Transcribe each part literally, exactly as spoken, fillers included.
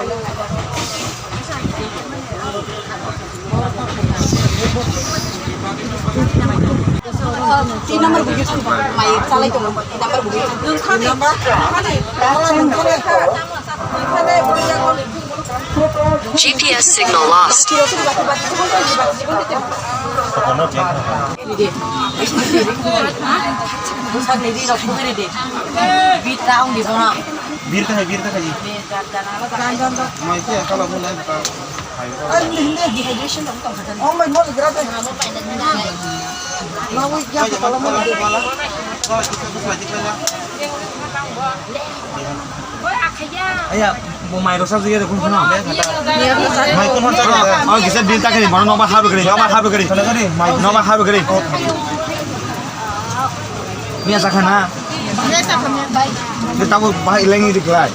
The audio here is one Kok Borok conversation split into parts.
Tin number bugi thang, mai chalai tongo, tin number bugi thang. G P S signal lost. Bir tane, bir tane. Mai khe kala mo lai ta. Dehydration dong tong kha. Oh my God, grabe. Nawi kya kala mo lai ta. Aya, bo mai rosa jige de kun sano. Mai kun sano. Oh, kisa bil ta kani, mano noba haru kani, noba haru kani. Noba haru kani. Miya sakha na. Miya sakha na. Kita bo bahai lengi diklai.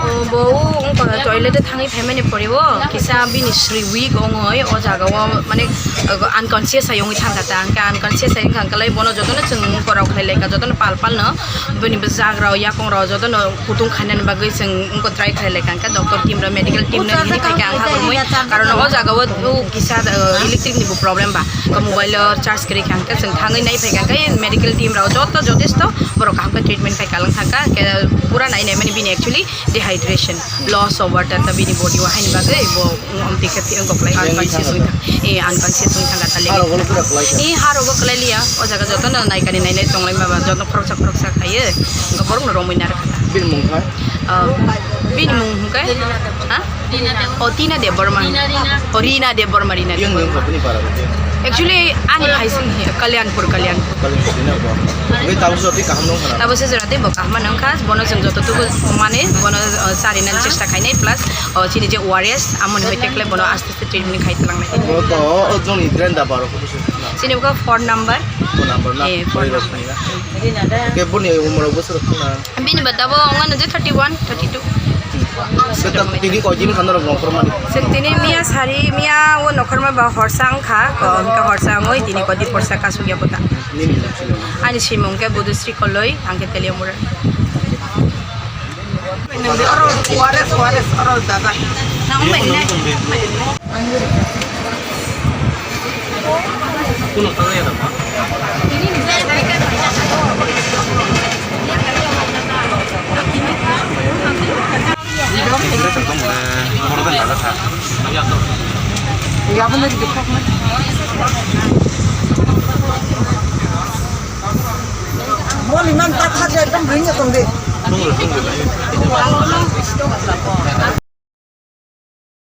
O bo wngkha toilet o thangwi phaimani poriwo kisa bini sri weak wngwi o jaga o mane unconscious ayongwi thangkha ta, hwnkhe unconscious ayongkha hwnkhe bono jotono chwng wngkha rok khlai laikha, jotono pal pal no bini bwsajak rok yakung rok jotono kutung khainani bagwi chwng wngkha try khlai laikha, hwnkhe doctor team rok medical team no hini phaikha ang habwrwngwi, karon o jaga o kisa electric ni bo problem ba, mobile o charge kwrwi kha hwnkhe chwng thangwi nai phaikha, hwnkhe medical team rok joto jotesto borok kaham khe treatment khai kalang thangkha, hwnkhe pura nai nai mani bini actually dehydration, loss of water ta bini body o, haini bagwi bo wng omtwi khe twi wng koklai unconscious wng thang, eh, unconscious wng thang ta le. Harogo pura kwlai kha. Eh, harogo kwlai liya, o jaga jotono naikani nainai tonglai maba, joto khoroksa khoroksa khaiwi, wngkha borokno romwi narwkha ta. Bini mung kha? Ah, bini mung hwnkhe? Ha? O Tina Debbarma. O Rina Debbarma, Rina Yang Debbarma. Yang kha bini para bo. Actually, ani phai sing he, Kalyanpur, Kalyanpur. Kalyanpur ni bo. Hwnkhe tabuk jotoi kaham nung khana. Tabuk se jora tei bo kaham nung kha, bono chwng joto tubu mane, bono, uh, charina chesta khainai, plus, uh, chini je O R S, amoni hoi tekle bono aste aste treatment khai tlangnai. Bo to, o joni drain da baro ko se. Chini bo four number. Four number na? Eh, four number. Ke boni umro bosor khana. Bini bata bo wngmano je thirty one, thirty two. Tini koi din khana rok nongkhor mani. Chwng tini miya sari, miya o nongkhorma ba horsa wngkha, ko hwnkhe horsa wngwi tini koi din horsa kasuk ya kota. Nini mung sini. Ani simung khe Budusri Koloi, ang khe Teliamura. Oro O R S, O R S, oro dada. Na umai nai. Moli man ta kha je ekdom ring ya tong de.